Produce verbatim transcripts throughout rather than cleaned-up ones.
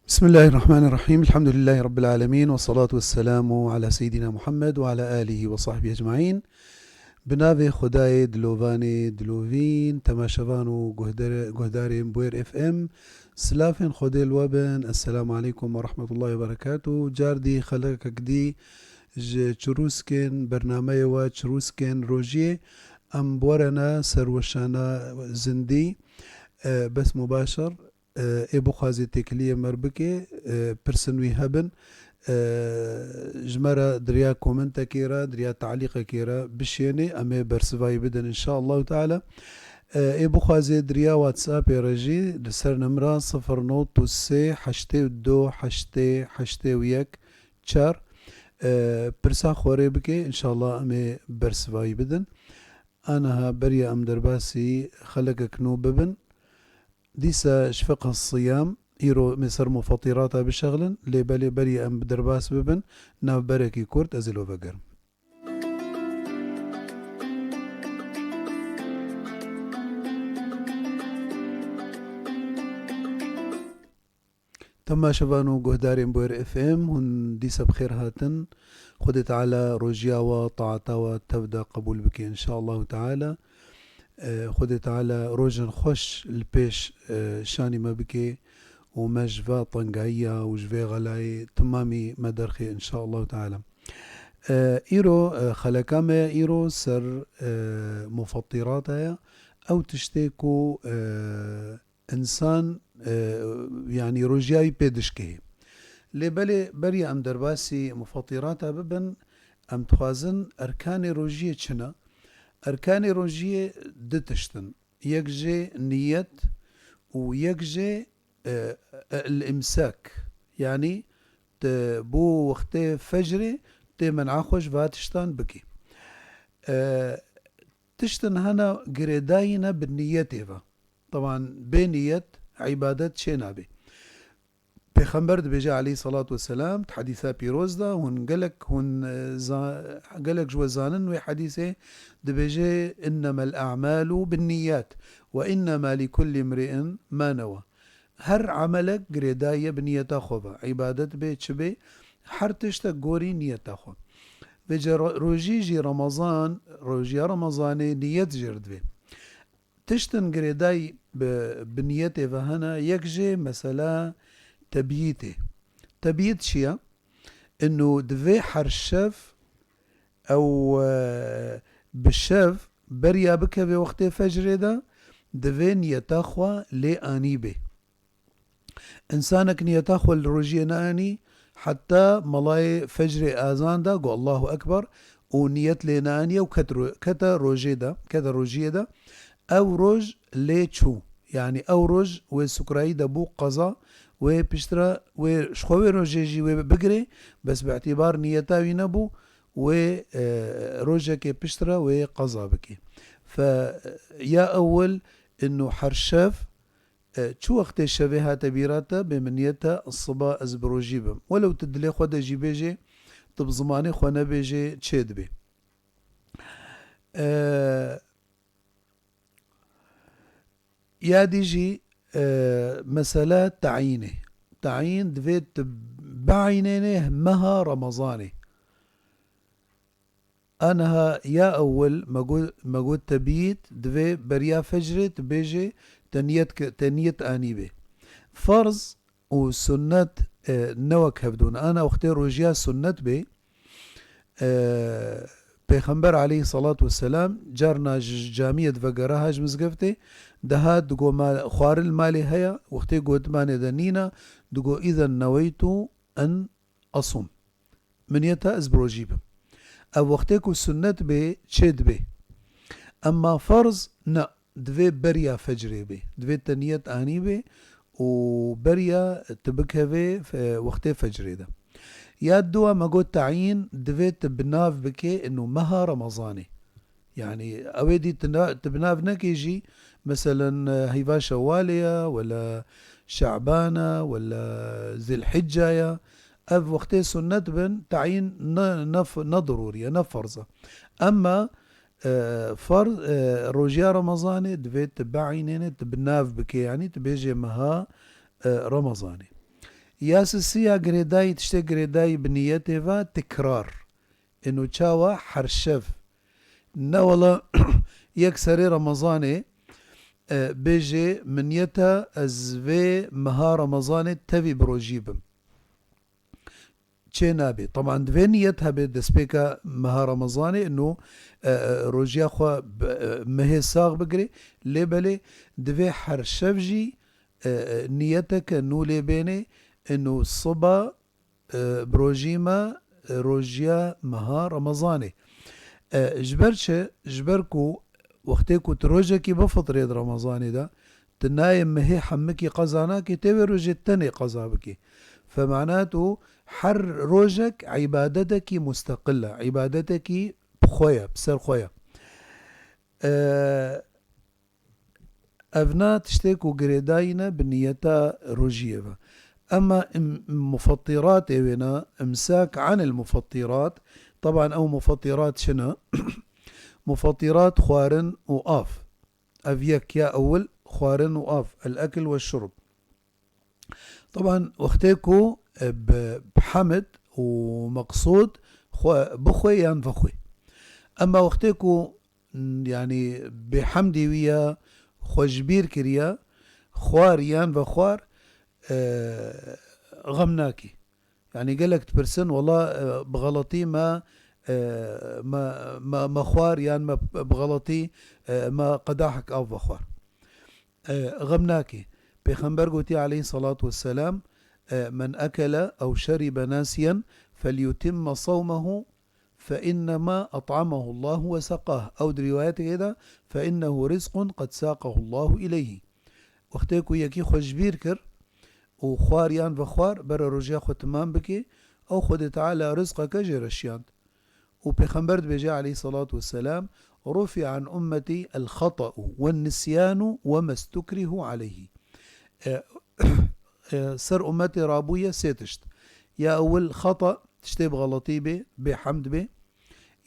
Bismillahirrahmanirrahim. Elhamdülillahi Rabbil alemin. Ve salatu ve selamu ala seyyidina Muhammed ve ala alihi ve sahbihi ecmaîn. Bi navê Xwedayê dilovanê dilovîn, temaşevan û guhdere-, guhdarên Bûyer F M, silafên Xwedê li we bin. Esselamu aleykum ve rahmetullahi ve berekatuh. Cardî xelekek dî ji çirûskên bernameyê we, çirûskên rojiyê, em bi we re ne serweşana zindî, e, bes mubaşir. E, ê bixwazê têkiliyê me r bike, e, pirsên wî hebin, e, ji me re di riya komentekê re, di riya talîqekê re bişênê, em ê bersivayî bidin inşaallahu teala. E, ê bixwazê di riya WhatsAppê re jî li ser nimra sifir not û sê heştê û du heştê heştê û yek çar, e, pirsa xwe rê bike, inşallah em ê bersivayî bidin. Aniha beriya em derbasî xelekek nû bibin, dîsa ji fiqh siyam, îro em ê ser mufatîrata bişexlin, lê belê beriya em bi derbas bibin, navberekî kurt ez ê li we vegerim. Temaşevan û guhdarên Bûyer F M, hûn dîsa bi xêr hatin. Xwedê Teala rojiya we, taata we tev de qebûl bike, inşaallahu teala. E, Xwedê Teala rojên xweş li pêş, e, şanî me bike û me ji va tengayiya û ji vê xelayê timamî me derxê, inşaallahu teala. E, îro, e, xeleka me ya îro ser, e, mufatîrata ye. Ew tiştê ku, e, însan, e, yanî rojiya wî pê dişkihê. Lê belê beriya em derbasî mufatîrata bibin, em dixwazin erkanê rojiyê çi ne? Erkanê rojiyê du tişt in. Yek jê niyet û yek jê, e, e, el-îmsak. Yanî tu bo wextê fecrê tê men'a xwe ji va tiştan bikî. E, tiştin hene girêdayî ne bi niyetê ve. Teban bê niyet îbadet çê nabe. Pêxember dibêje aleyhisselatu vesselam, di hedîsa pîroz de, hûn gelek, hûn, e, za-, gelek ji we zanin wê hedîsê, dibêje, "Innemel a'malu bin niyyat ve innema li kulli imri'in ma newa." Her emelek girêdayî ye bi niyeta xwe ve. Îbadet bê, çi bê, her tiştek gorî niyeta xwe. Vêce ro-, rojî jî Remezan, rojiya Remezanê niyet jê re divê. Tiştin girêdayî bi, bi niyetê ve hene, yek jê mesela tebyîtê. Tebyît çi ye? Ino divê her şev ew, e, bi şev beriya bikeve wextê fecrê de, divê niyeta xwe lê anî bê. Însanek niyeta xwe li rojiyê neanî, heta melayê fecrê azan da, got, "Allahu Ekber", û niyet lê neaniye û ket ro-, kete rojê de, kete rojiyê de. Ew roj lê çû. Yanî ew roj wê sukrayî de bû qeza, wê piştre, wê ji xwe wê rojê jî wê bigirê, bes bi îtîbar niyeta wî nebû, wê, e, rojekê piştre wê qeza bikê. Fe ya ewil, inu her şev, e, çi wextê şevê hate bîra te, bê min niyet e, siba ez bi rojî bim. Welew tu dilê xwe de jî bêjê, tu bi zimanê xwe nebêjê, çê dibê. E, ya dî jî, e, mesela tayînê. Tayîn divê tu biaynênê meha Remezanê. Aniha ya ewil me got, me got tebiyît, divê beriya fecrê tu bêjê te niyet ki-, te niyet anî bê. Ferz û sunnet, e, ne wek hevdû ne. Ana wextê rojiya sunnet bê, e, Pêxember aleyhissalatu vesselam carna ji camiyê divegere ha ji mizgeftê, dihat digo ma-, xwarin li malê heye, wextê gotimanê de nîna, digo, "Îzen neweytu en asum." Min niyeta ez bi rojî bim. Ev wextê ku sunnet bê, çê dibê. Emma ferz ne, divê beriya fecrê bê. Divê te niyet anî bê û beriya tu bikevê, e, wextê fecrê de. Ya dua me got tayîn, divê tu bi nav bikê ino meha Remezanê. Yanî ew ê dî tu na-, tu bi nav nekê jî, meselen, e, heyva Şewalê ye, wela Şe'ban e, wela Zilhicca ye. Ev wextê sunnet bin, tayîn ne, ne f-, ne dirûrî ye, ne ferz e. Emma, e, ferz, e, rojiya Remezanê divê tu biaynênê, tu bi nav bikê, yanî tu bêjê meha, e, Remezanê. Ya sisiya girêdayî, tiştê girêdayî bi niyetê ve tikrar. Ino çawa her şev. Ne wela yek serê Remezanê, e, bêjê min niyeta ez vê meha Remezanê tevî bi rojî bim. Çê nabê. Teban divê niyet hebe destpêka meha Remezanê, ino, e, e, rojiya xwe bi, e, mehê sax bigirê. Lê belê divê her şev jî, e, e, niyeteke nû lê bênê, ino siba, e, bi rojî me, e, rojiya meha Remezanê. E, ji ber çi? Ji ber ku wextê ku tu rojekî bifitrê di Remezanê de, tu nayê mehê hemikî qeza nakê, tê wê rojê tenê qeza bikê. Femana tu her rojek îbadetekî musteqil e, îbadetekî bi xwe ye, bi ser xwe ye. E, Evna tiştê ku girêdayî ne bi niyeta rojiyê ve. Ema im-, mufattiratê wê ne, imsak anil mufattirat, teban ew mufattirat çi ne? Mufattirat xwarin û av. Ev yek ya ewil xwarin û av, el-ekl ve şurb. Teban wextê ku, e, bi, bi hemd û meqsûd xwe bixwe yan vexwe. Ema wextê ku, n-, yanî bêhemdî wî ya xwe ji bîr kiriye, xwar yan vexwar, e, xem nakî. Yanî gelek dipirsin, wela, e, bi xeletî me, e, me, me, me xwar yan me bi xeletî, e, me qedahek av vexwar. E, xem nakê. Pêxember gotiye aleyhissalatu vesselam, e, "Men ekele ew şeribe nasiyen felyutimme savmehu fe innema at'amahu Allahu ve sekah." Ew di rîwayetekê de, "Fe innehu rizqun qed saqahu Allahu ileyhi." Wextê ku yekî xwe ji bîr kir û xwar yan vexwar, bere rojiya xwe timam bike, ew Xwedê Teala rizqeke jê re şiyand. Û Pêxember dibêje aleyhissalatu vesselam, "Rufi'a an ummetî el-xata'u wen-nisyanu ve mestukrihu aleyhi." E, e, ser ummetê rabûye sê tişt. Ya ewil xata, tiştê bi xeletî bê, bêhemd bê.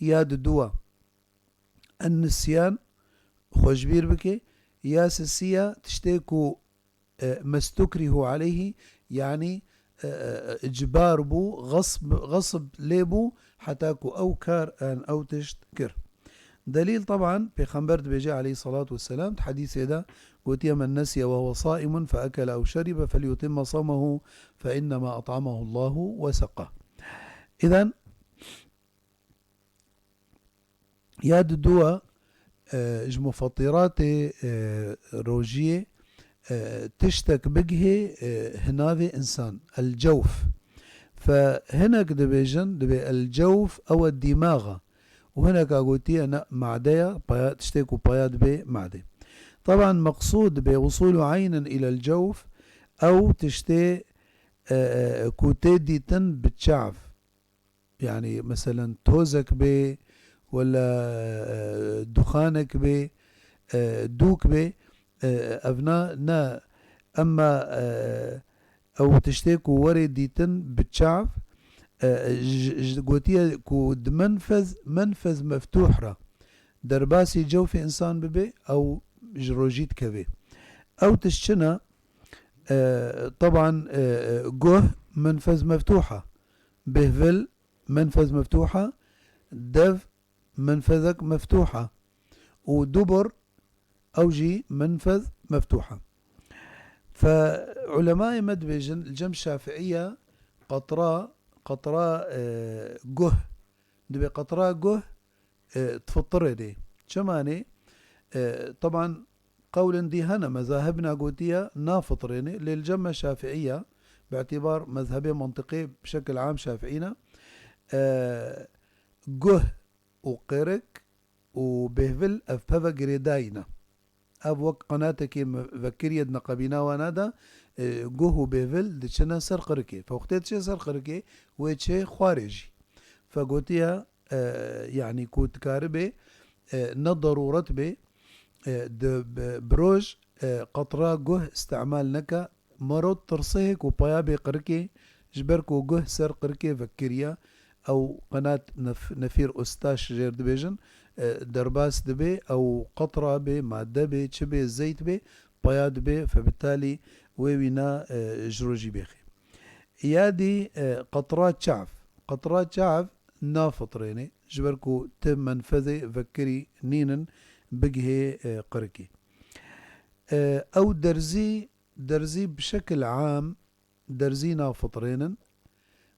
Ya diduwa, en-nisyan, xwe ji bîr bike. Ya sisiya, tiştê ku e, mestukrihu aleyhi, yanî, e, e, icbar bû, xesb, xesb lê bû, heta ku ew kar an ew tişt kir. Delîl, teban, Pêxember dibêje aleyhissalatu vesselam, di hedîsê de gotiye, "Men nesiye ve huve saimun fe ekele ew şeribe felyutimme savmehu fe innema at'amahu Allahu ve sekah." Îden, Ya diduwa, e, ji mufattiratê, e, rojiyê, e, tiştek bigihê, e, hinavê insan, el-cewf. Fe hinek dibêjin, dibê el-cewf ew e dîmax e. Û hineka gotiye ne, made ye, paya, tiştê ku paya dibê madê. Teban meqsûd dibê wusûlu eynin ilel-cewf, ew tiştê, e, e, ku tê dîtin bi çav. Yanî, meselen, tozek bê, wela, e, duxanek bê, e, dûk bê, e, evna ne. Emma, e, ew tiştê ku werê dîtin bi çav, e, ji, ji, gotiye ku di menfez, menfez meftûh re derbasî cewfê însan bibe, ew ji rojî dikeve. Ew tişt çi ne? E, teban, e, e, guh menfez meftûh e. Bêhvil menfez meftûh e, dev menfezek meftûh e û dubur ew jî menfez meftûh e. Fe ulemayê me dibêjin, li cem Şafiiya qetra, qetra, e, guh, dibê qetra guh, e, difitirênê. Çima nê? E, teban qewlên dî hene, mezahibna gotiye nafitirênê, lê li cem me Şafiiya, bi îtibar mezhebê mentiqê bi şekil am Şafiî ne, e, guh û qêrik û bêhvil ev peve girêdayî ne. Ev wek qenatekê me vekiriye di neqebîna wana de, e, guh û bêhvil diçine ser qirikê. Fe wextê diçe ser qirikê, wê çê xwarê jî. Fe gotiye, e, yanî ku dikaribê, e, ne derûret bê, e, di, bi, bi roj, e, qetra guh îstemal neke, mero tirsihê ku paya bê qirikê, ji ber ku guh ser qirikê vekiriye, ew qenat nef-, nefîr ustaş jêr dibêjin, e, derbas dibe, ew qetra bê, made bê, çi bê, zeyt bê, paya dibe, febitalî wê wîna, e, ji rojî bêxê. Ya dî, e, qetra çav. Qetra çav nafitirêne. Ji ber ku ti menfezê vekirî nînin bigihê, e, qirikê. E, ew derzî, derzî bi şekil am derzî nafitirênin.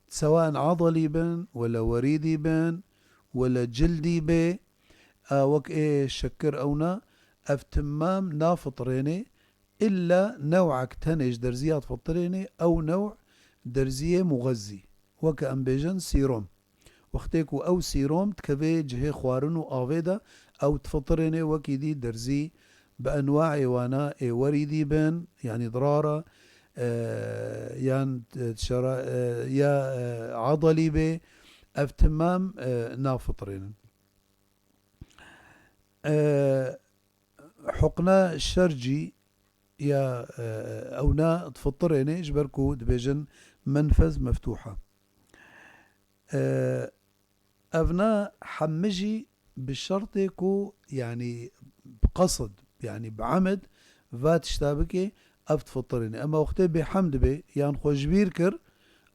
Sewaen adalî bin, wele werîdî bin, wele cildî bê, a, wek ê şekir ewna, ev timam nafitirêne. Îlla new'ek tenê ji derziya difitirêne, ew new' derziyê muxezzî. Weke em bêjin sîrom. Wextê ku ew sîrom dikeve cihê xwarin û avê de, ew difitirêne, wekî dî derzî bi enwaê wana ê werîdî bin, yanî dirara, e, yan, e, dişara, e, ya, e, adalî bê, ev timam, e, nafitirênin. E, Huqna şercî ya, e, ewna difitirêne, ji ber ku dibêjin menfez meftûha. E, evna hemî jî bi şertê ku, yanî bi qesid, yanî bi emed va tişta bike, ev difitirêne. Ema wextê bêhemd be, yan xwe ji bîr kir,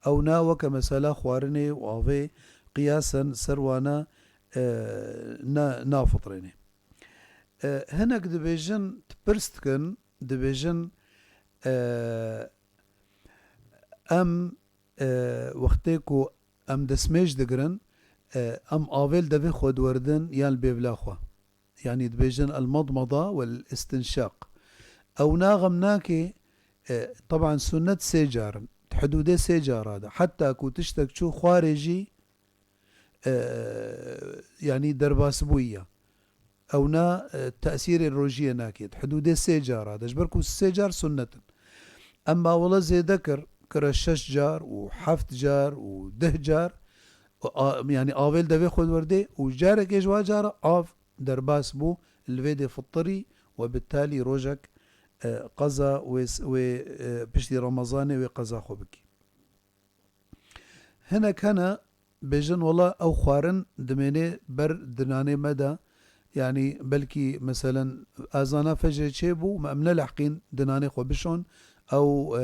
ewna weke mesela xwarinê û avê qiyasen ser wana, e, na-, nafitirêne. E, hinek dibêjin, pirs dikin, dibêjin, e, em, e, wextê ku em destmêj digirin, e, em avê li devê xwe diwerdin yan li bêvla xwe. Yanî dibêjin el-medmeda wel-istinşaq. Ew naxem nake, e, teban sunnet sê car in. Di hidûdê sê cara de. Heta ku tiştek çû xwarê jî, e, yanî derbasbûyî ye. Ewna, e, tesîrê rojiyê nake. Di hidûdê sê cara de. Ji ber ku sê car sunnet in. Emma wele zêde kir, kire şeş car û heft car û deh car, a, yanî avê li devê xwe diwerdê û carekê ji wa cara av derbas bû, li vê dê fitirî we bi talî rojek, e, qeza wê s-, wê, e, piştî Remezanê wê qeza xwe bikî. Hinek hene bêjin, wela ew xwarin dimêne ber dinanê me de, yanî belkî meselen azana fecrê çêbû, me em nelehqîn dinanê xwe bişon, ew, e,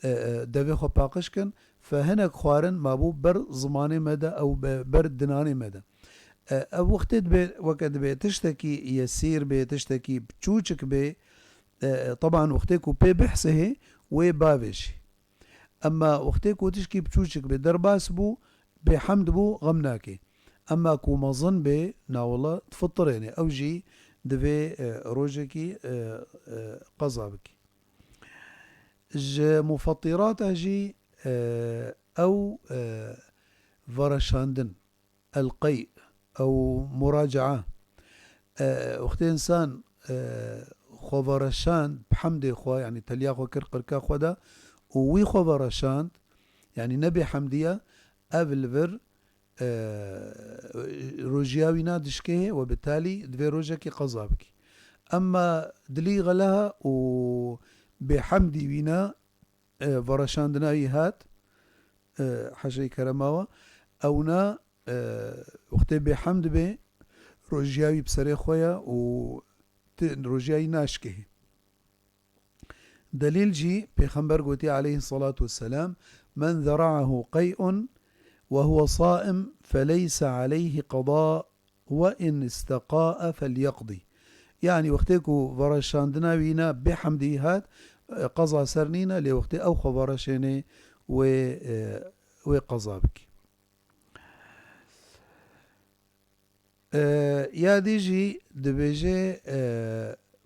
e, e, devê xwe paqij kin, fe hinek xwarin mabû ber zimanê me de, ew be-, ber dinanê me de. E, ev wextê dibe, weke dibe tiştekî yesîr bê, tiştekî biçûçik bê, e, e, teban wextê ku pê bihsihê, wê bavêjî. Emma wextê ku tişkî biçûçik bê derbas bû, bêhemd bû, xem nake. Emma ku mezin bê, na wela difitirêne. Ew jî divê, e, rojekî, e, e, qeza bikî. Ji mufattirata jî, e, ew, e, vereşandin, el-qey, ew muracaa. E, wextê însan, e, xwe vereşand, bi hemdê xwe, yanî teliya xwe kir qirka xwe de û wî xwe vereşand, yanî ne bêhemdiya, ev li vir, e, rojiya wîna dişkê we bi talî divê rojekî qeza bikî. Emma dilî xeleha û bêhemdî wîna, e, vereşandina wî hat, e, heşê kerema we, ewna, e, wextê bêhemd be, rojiya wî bi serê xwe ye û ti-, rojiya wî naşkihê. Delîl jî, Pêxember gotiye aleyhissalatu vesselam, "Men zera'ahu qey'un ve huve saim feleyse aleyhi qada ve in isteqae felyaqdi." Yanî wextê ku vereşandina wî ne bêhemdî hat, e, qeza ser nîne, lê wextê ew xwe vereşêne wê, e, wê qeza bikî. E, ya dî jî dibêje, e,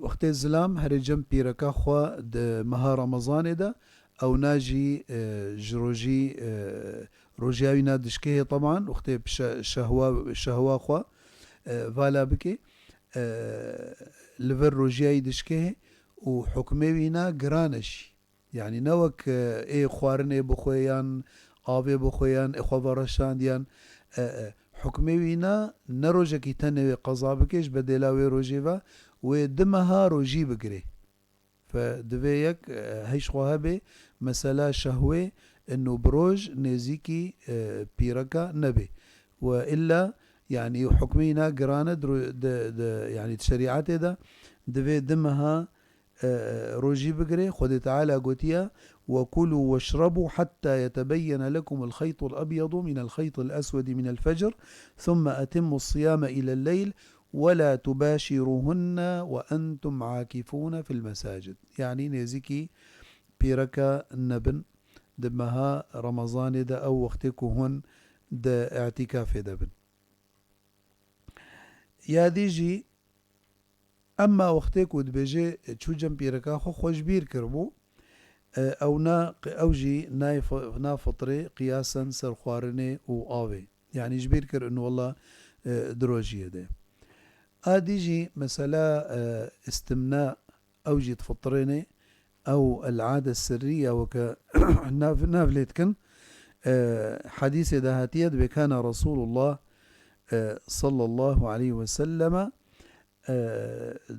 wextê zilam herê cem pîreka xwe di meha Remezanê de, ewna jî, e, ji rojî, e, rojiya wî ne dişkehê teban, wextê bi şe-, şehwa, şehwa xwe, e, vala bike, e, li vir rojiya wî dişkehê û hukmê wî ne giran e jî. Yanî ne wek, e, ê xwarinê bixwe yan avê bixwe yan ê xwe vereşand yan, e, e, hukmê wî ne, ne rojekî tenê wê qeza bike ji bedêla wê rojê ve, wê di meha rojî bigirê. Fe divê yek, e, heyş xwe hebe, mesela şehwê, ino bi roj nêzîkî, e, pîreka nebe. We illa, yanî hukmê wî ne giran e, di ro-, di, di, yanî di şerîetê de divê di meha, e, rojî bigire. Xwedê Teala gotiye, وكلوا واشربوا حتى يتبين لكم الخيط الأبيض من الخيط الأسود من الفجر، ثم أتموا الصيام إلى الليل، ولا تباشروهن وأنتم عاكفون في المساجد. یعنی، نێزیکی پیرەکە نەبن di meha Remezanê de, ew wextê ku hûn di îtîkafê de bin. Ya dî jî, emma wextê ku dibêje çû cem pîreka xwe, xwe ji bîr kiribû, e, ew na, ew jî nayê fi-, na fitrê qiyasen ser xwarinê û avê. Yanî ji bîr kir, inu wela, e, di rojiyê de. A dî jî mesela, e, istimna, ew jî difitirêne, ew el-ade sirriye weke nav, nav lê dikin. E, hedîsê de hatiye, dibê kana Resulullah, e, sallallahu aleyhi ve selleme, e,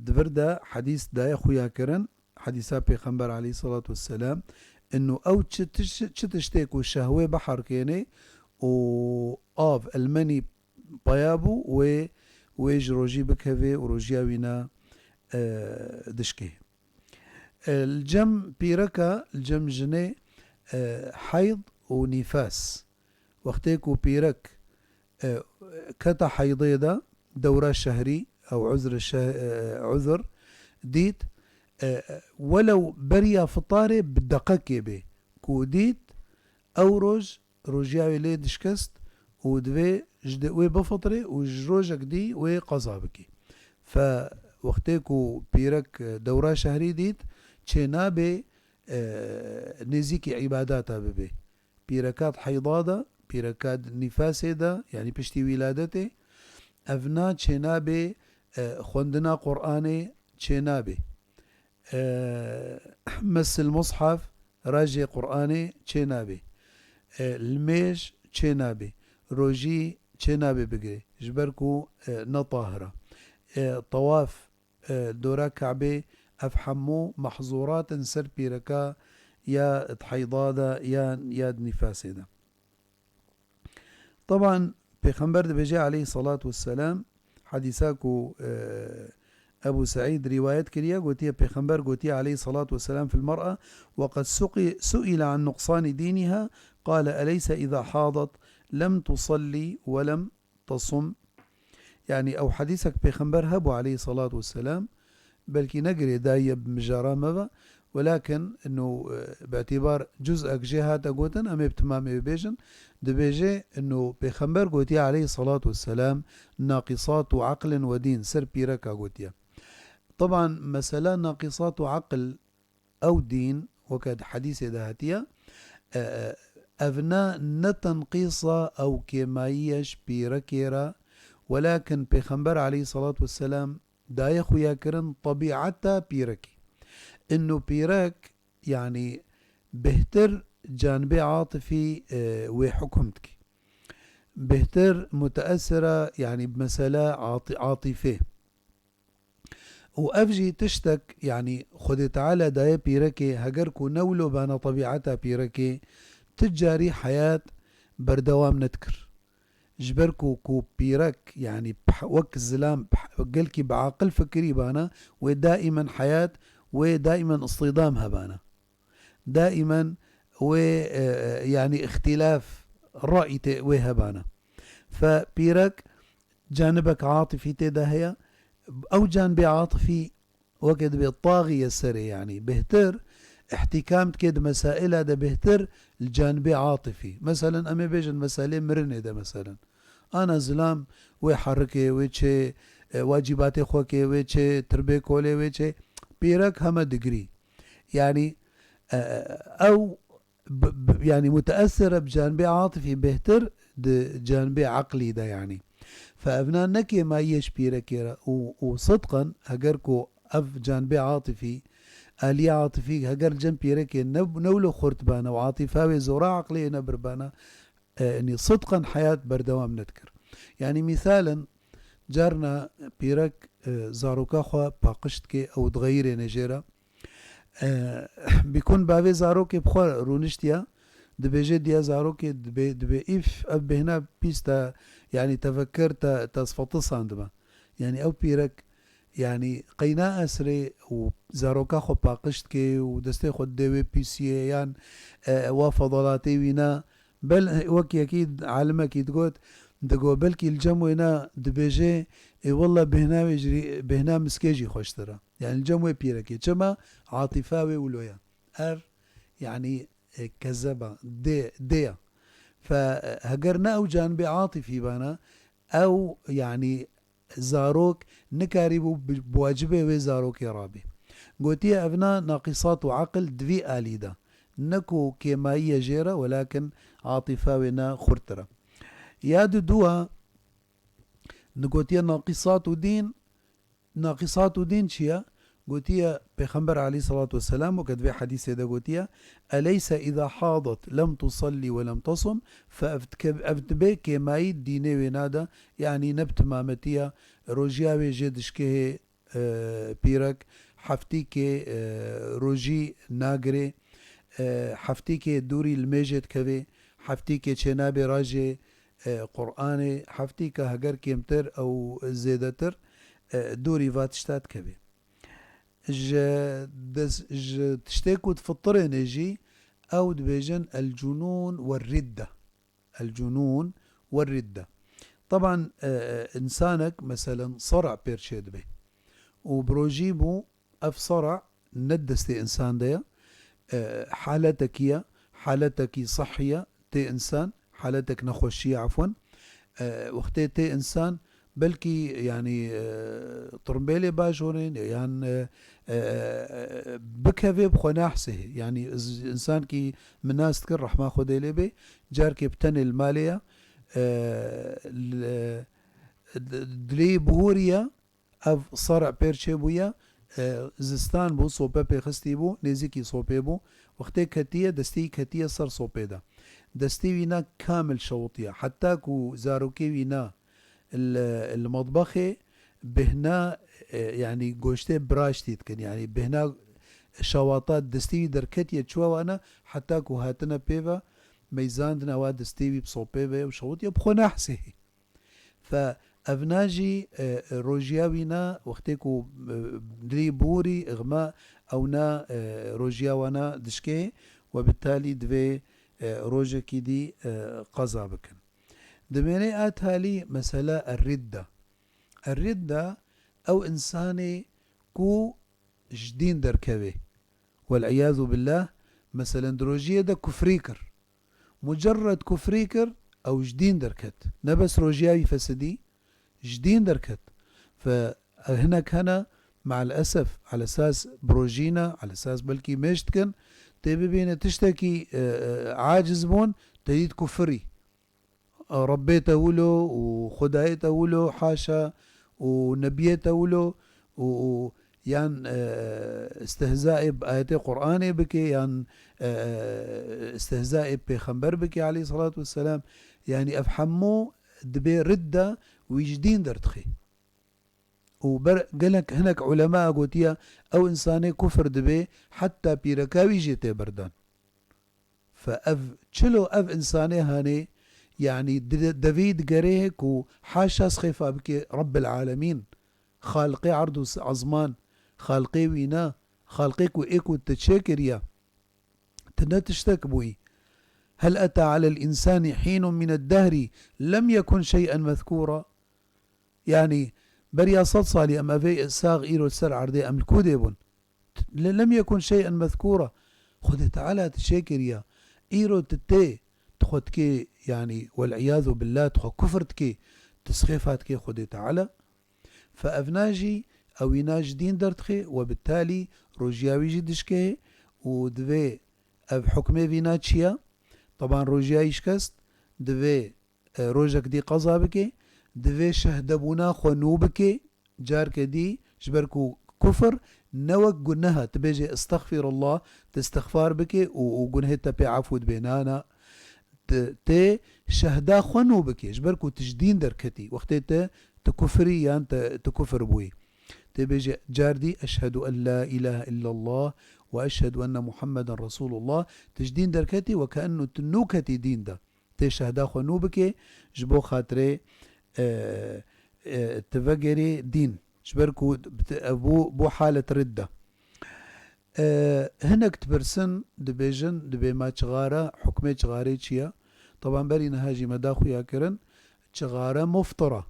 di vir de hedîs daye xuya kirin, hedîsa Pêxember aleyhissalatu vesselam, inu ew çi tiş-, çi tiştê ku şehwê biherkêne û av, elmenî, paya bû, wê, wê ji rojî bikeve û rojiya wî na, e, dişkê. E, li cem pîreka, li cem jinê, e, heyd û nîfas. Wextê ku pîrek, e, keta heydê de, dewra şehrî, ew uzr şeh-, e, uzr dît, e, welew beriya fitarê bi deqekê bê, ku dît, ew roj rojiya wê lê dişkest û divê ji de wê bifitrê û ji rojek dî wê qeza bikî. Fe wextê ku pîrek, e, dewra şehrî dît, çênabê, e, nêzîkî îbadata bibê. Pîreka di heyda de, pîreka di nîfasê de, yanî piştî wîladetê, evna çênabê, e, xwendina Qur'anê çênabê. E, mesil mushaf, rajê Qur'anê çênabê. E, limêj çênabê. Rojî çênabê bigirê. Ji ber ku, e, ne tahir e. E, tewaf, e, dora Kabê, ev hemû mehzûrat in ser pîreka ya di heyda de ya, ya di nîfasê de. Taban, Pêxember dibêje aleyhissalatu vesselam, hedîsa ku, e, Ebu Seîd rîwayet kiriye, gotiye, Pêxember gotiye aleyhissalatu vesselam fil mer'a, "Ve qed suqi-, su'ile an nuqsani dîniha, qale, eleyse iza hadat lem tusalli ve lem tasum." Yanî ew hedîsek Pêxember hebû aleyhissalatu vesselam, belkî ne girêdayî ye bi mijara me ve, welakin inu, e, bi îtîbar cuz'ek jê hate gotin, em ê bi timamê wê bêjin. Dibêje inu Pêxember gotiye aleyhissalatu vesselam, "Naqisatu aqlin ve dîn", ser pîreka gotiye. Taban, mesela naqisatu aql ew dîn, weke di hedîsê de hatiye, e, e, evna ne tenqîsa ew kêmayî ye ji pîrekê re, welakin Pêxember aleyhissalatu vesselam daye xuyakirin tebîeta pîrekê. Inu pîrek, yanî bêhtir canibê atifî, e, wê hukum dikî. Bêhtir muteesir e, yanî bi mesela ati-, atîfê. Û ev jî tiştek, yanî Xwedê Teala daye pîrekê, heger ku ne wilo bana tebîeta pîrekê, ti carî heyat berdewam nedikir. Ji ber ku, ku pîrek, yanî ph-, wek zilam ph-, gelkî bi aqil fikirî bana, wê daîmen heyat, wê daîmen îstîdam hebana. Daîmen wê, e, e, yanî îxtîlaf ra'yî tê wê hebana. Fe pîrek canibek atifî tê de heye. Ew canibê atifî weke dibê taxiye serê, yanî bêhtir îhtîkam dike di mesaila de bêhtir li canibê atifî. Meselen, em ê bêjin meselê mirinê de, meselen. Ana zilam wê herikê, wê çê, e, wacîbatê xwe kê, wê çê tirbê kolê, wê çê pîrek heme digirî. Yanî, e, e, ew bi, bi, yanî muteesir e bi canibê atifî bêhtir di canibê eqlî de, yanî. Fe evna ne kêmayî ye ji pîrekê re û, û sidqan heger ku ev canibê atifî, aliyê atifî heger li cem pîrekê ne, ne wilo xurt bana û atîfa wê zora eqliyê nebir bana, e, yanî sidqan heyat berdewam nedikir. Yanî mîsalen carna pîrek, e, zaroka xwe paqij dike, ew dixeyirêne jê re. E, bîkun bavê zarokê bi xwe rûniştiye, dibêje diya zarokê, dibê, dibê îf, ev bêhna pîs te, yanî tefekkir te, te sifetisandibe. Yanî ew pîrek, Yanî qey naesirê û zaroka xwe paqij dike û destê xwe didê wê pîsiyê yan, e, wa fedalatê wî ne. Bel wek yekî alimekî digot, digo belkî li cem wê ne dibêje, ê wella bêhna wê jî, bêhna miskê jî xweştir e. Yanî li cem wê pîrekê. Çima? Atîfa wê wilo ye. Ev, yanî, e, kezeba, dê, dê ye. Fe, e, heger ne ew canibê atîfî bana, ew, yanî, zarok nikarîbû bi, bi wacibê wê zarokê rabî. Gotiye evna naqîsat û aqil di vî alî de. Ne ku kêmayî ye jê re, welakin atîfa wê ne xurtir e. Ya di dua, nigotiye naqîsat û dîn, naqîsat û dîn çi ye? Gotiye Pêxember aleyhissalatu vesselam, weke di vê hedîsê de gotiye, "Eleyse îza hadat lem tusalli ve lem tasum", fe ev dike-, ev dibe kêmayî dînê wê nade, yanî ne bi timametiya rojiya wê jê dişkehê, e, pîrek, heftîkê, e, rojî nagirê, e, heftîkê dûrî li mêjê dikevê, heftîkê çênabê rajê, e, Qur'anê, heftîka heger kêmtir ew zêdetir, e, dûrî va tişta dikevê. Ji des-, ji tiştê ku difitirêne jî ew dibêjin el-cunûn we ridde. El-cunûn we ridde. Taban, e, e, insanek, meselen, sara pêr çêdibe. Û bi rojî bû, ev sara ne di destê insan de ye. E, haletekî ye, haletekî sihhî ye, tê insan, haletek nexweşî ye, efwen. E, wextê tê insan, belkî, yanî, e, tirimbêlê bajorên, yan, e, e, e, bikevê bi xwe nahsê. Yanî, z-, insankî min nas dikir, rehma Xwedê lê bê, carkê bi tenê li malê ye, e, li, d-, dilê bihûrî ye, ev sara pêr çêbûye, e, zistan bû, sope pê xistî bû, nêzîkî sopê bû. Wextê ketiye, destê wî ketiye ser sopê de. Destê wî ne kamil şewitiye. Heta ku zarokê wî ne li, li metbexê bêhna, e, yanî goştê biraştî dikin. Yanî bêhna şewata destê wî derketiye çûye wana, heta ku hatine pê ve, meyzandine wa destê wî bi sopê ve û şewitiye bi xwe nehsê. Fe evna jî, e, rojiya wî ne, wextê ku, e, dilî bûrî, ixma, ew ne, e, rojiya wana dişkê, we bi talî divê, e, rojekî dî, e, qeza bikin. Dimêne a talî mesela er-ridda. Er-ridda ew insanê ku ji dîn derkevê. Wel-îyâzu billâh, meselen di rojiyê de kufrî kir. Mucerred kufrî kir, ew ji dîn derket. Ne bes rojiya wî fesidî, ji dîn derket. Fe hinek hene, me'el esef, alesas bi rojî ne, alesas belkî mêj dikin, tê bibîne tiştekî, e, e, aciz bûn, te dît kufirî. Rebbê te wilo û Xwedayê te wilo, haşa, û Nebiyê te wilo û, û yan, e, istihzaê bi ayetê Qur'anê bike, yan, e, istihzaê pêxember bike aleyhissalatu vesselam. Yanî ev hemû dibê ridda wî ji dîn derdixê. Û ber-, gelek hinek ulema gotiye, ew insanê kufir dibe, heta pîreka wî jê tê berdan. Fe ev çilo ev insanê hanê, yanî di-, devî digerê ku haşa sixêfa bike Rebbil Alemîn, Xaliqê erd û s-, ezman, Xaliqê wîna, Xaliqê ku ê ku te çêkiriye, tu ne tiştek bûyî. Hel eta alel însani hînun mined dehri lem yekun şey'en mezkûra. Yanî, beriya sed salî em evê sax îro ser erdê em li ku dê bûn? Le-, lem yekun şey'en mezkûra. Xwedê Teala tu çêkiriya. Îro tu tê, tu xwe dikê, yanî, wel-îyâzu billâh, tu xwe kufir dikê, tu sixêfa dikê Xwedê Teala. Fe evna jî, ewîna ji dîn derdixê, we bi talî rojiya wî jî dişkê û divê ev hukmê vîna çi ye? Teban rojiya wî şikest, divê e, rojek dî qeza bike, divê şehdebûna xwe nû bike, carke dî, ji ber ku kufir ne wek guneh e, tu bêjê estexfirullah, tu istixfar bike û, û gunehê te pê efû dibe. Na, na. Tu, tê şehda xwe nû bike, ji ber ku tu ji dîn derketî. Wextê te, tu kufirî yan te, tu kufir bûyî. Tê bêje, car dî, "Eşhedû en la ilahe illallah ve eşhedû enne Muhammeden Resulullah." Tu ji dîn derketî, weke enno tu nû ketî dîn de. Tê şehda xwe nû bike, ji bo xatirê, e, e, tu vegerê dîn. Ji ber ku bit-, ev bû, bû halet ridde. E, hinek dipirsin, dibêjin, dibê ma çixare, hukmê çixarê çi ye? Taban berî niha jî me da xuya kirin, çixare muftira.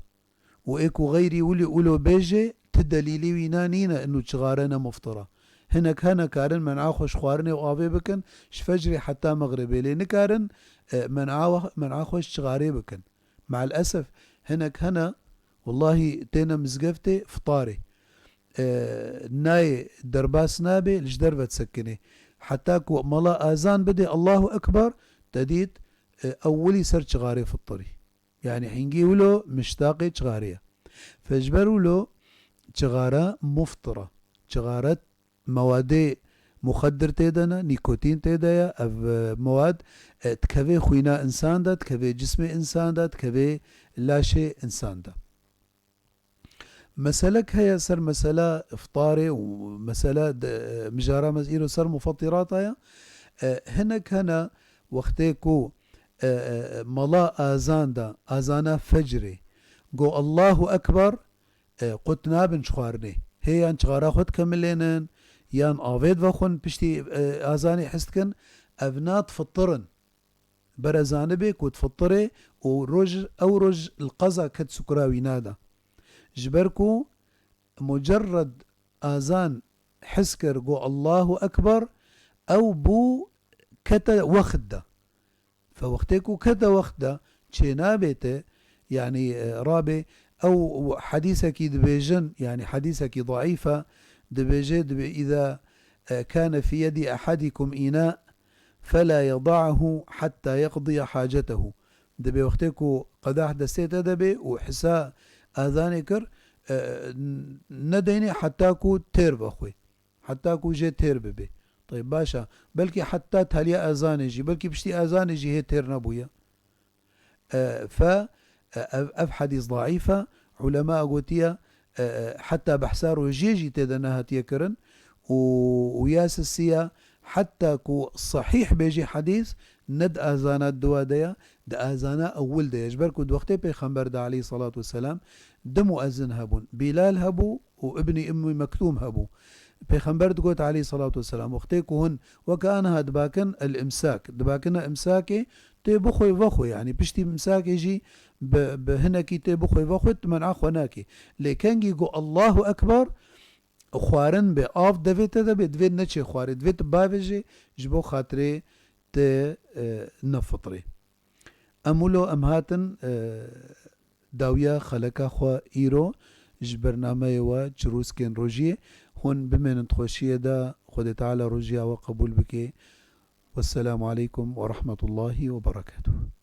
Û ê ku xeyrî wilo, wilo bêje, ti delîlî wîna nîne inu çixare ne muftira. Hinek hene karin men'a xwe ji xwarinê û avê bikin, ji fecrê heta mexribê. Lê nikarin, e, men'a, men'a xwe ji çixarê bikin. Me'el esef, hinek hene, wellahî têne mizgeftê, fitarê. E, nayê derbas nabe, li ji derve disekinê. Heta ku mala azan bide, Allahu Ekber, te dît, e, ew wilî ser çixarê fitirî. Yani hingî wilo miştaqê çixarê ye. Fe ji ber wilo çixare muftira. Çixare mewadê muxeddir tê de ne, nîkotîn tê de ye. Ev, e, mewad, e, dikeve xwîna insan de, dikeve cismê insan de, dikeve laşê insan de. Meselek heye ser mesela iftarê û mesela de, mijara me îro ser mufattirata ye. E, hinek hene wextê ku, e, e, mala azan da, azana fecrê, go Allahu Ekber, e, qut nabin ji xwarinê. Hê yan çixara xwe dikemilênin, yan avê divexwin piştî, e, azanê hez dikin, ev na difitirin. Bere zanibê ku difitirê û roj, ew roj li qeza ket sukura wîna de. Ji ber ku mucerred azan his kir, got, "Allahu Ekber", ew bû kete wext de. Fe wextê ku kete wext de, çênabê te, yanî, e, rabê, ew hedîsekî dibêjin, yanî hedîsekî daîf e, dibêje, dibê, "Îza, e, kane fî yedî ehadikum îna, fela yeda'hu hatta yeqdiye hacetehu." Dibê wextê ku qedah destê te de bê û hisa azanê kir, e, n-, nedeynê heta ku têr vexwê. Heta ku jê têr bibê. Teyb, baş e. Belkî heta taliya ezanê jî, belkî piştî ezanê jî hê têr nebûye. E, fe, e, ev, ev hedîs daîf e. Ulema gotiye, e, e, heta behsa rojiyê jî tê de nehatiye kirin. Û, û ya sisiya, heta ku sahîh bê jî hedîs, ne di azana duwa de ye, di azana ewil de ye. Ji ber ku di wextê Pêxember de aleyhissalatu vesselam du muezzin hebûn. Bilal hebû û Ibnî Ummi Mektûm hebû. Pêxember digot aleyhissalatu vesselam, wextê ku hûn weke aniha dibakin el-imsak, dibakine imsakê, tê bixwe vexwe, yanî piştî imsakê jî bi, bi hinekî tê bixwe vexwe, tu men'a xwe nakê. Lê kengî got Allahu Ekber, xwarin bê, av devê te de bê, divê neçê xwarê, divê tu bavêjê, ji bo xatirê te, e, nefitirê. Em wilo em hatin, e, dawiya xeleka xwe îro ji bernameyê we Çirûskên Rojiyê. Hûn bimênin di xweşiyê de, Xwedê Teala rojiya we qebûl bike. Wesselamu aleykum we rahmetullahi we berekatuh.